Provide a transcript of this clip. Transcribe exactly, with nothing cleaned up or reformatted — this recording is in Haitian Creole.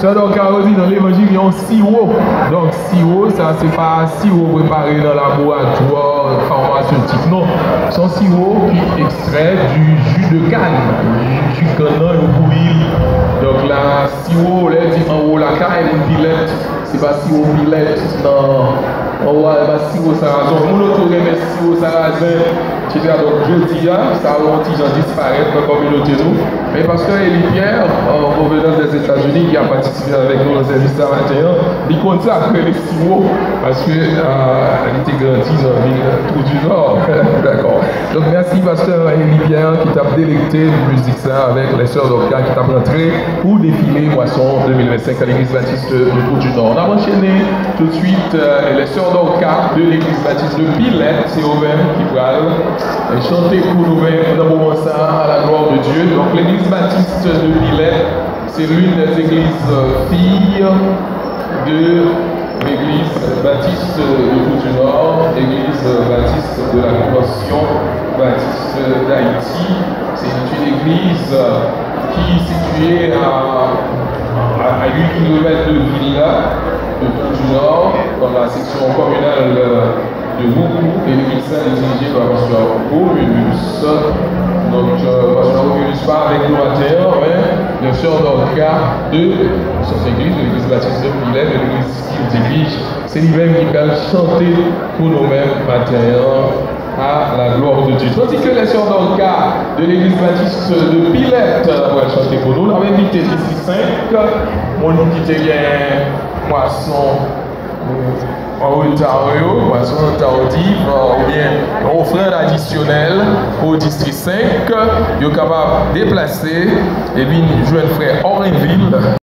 Sè Dòka yo di nan levanjil gen yon siwo. Donk, siwo, sa se pa siwo prepare nan laboratwa famasetik, non. Se yon siwo ki ekstrè du jus de canne. Ji kann nan, yo bouyi l. Donk la, siwo, lè di anwo lakay, moun Pilèt, se pa siwo Pilèt nan anwo a, se pa siwo Sarazen. Moun oto renmen siwo Sarazen, etsetera. Donk, jodi a, sa yon ti jan disparèt nan kominote nou. Men pastè Élie Pierre, an pwovenans dèzetazini, ki ap patisipe avèk nou nan sèvis sa maten an, li konn sa k rele siwo, paske, euh, li te grandi nan vil Trou du Nord. Dakò. Donk, mèsi pastè Élie Pierre ki t ap delekte mizik sa avèk lè sè Dòka ki t ap rantre pou defile Mwason de mil vennsenk a legliz batis de Trou du Nord. N ap anchene tout swit, euh, lè sè Dòka de legliz batis de Pilèt, se yo menm ki pral, euh, chante pou nou menm nan moman sa a, à la gloire de Dieu. Donk, legliz batis de Pilèt, c'est l'une des églises, euh, filles de l'église baptiste de Trou du Nord, l'église baptiste de la Convention baptiste d'Haïti. C'est une église, euh, qui est située à, à, à huit kilomètres de Vila, de Trou du Nord, dans la section communale, euh, de Roucou, et l'église est dirigée par pasteur Romulus. Donc, euh, pasteur Romulus pa avèk nou maten an, men lè sè Dòka de, sè égliz, de l'église baptiste de Pilèt, de l'église ki dirije, se li menm ki pral chante pou nou menm maten an, à la gloire de Dieu. Tandis que les sœurs d'Orca de l'église baptiste de Pilèt pral chante pou nou. N ap envite distri senk, moun ki te gen pwason an reta yo, pwason tadiv, oubyen yon ofrann adisyonèl pou distri senk, yo kapab deplase e vin jwenn frè Orenvil.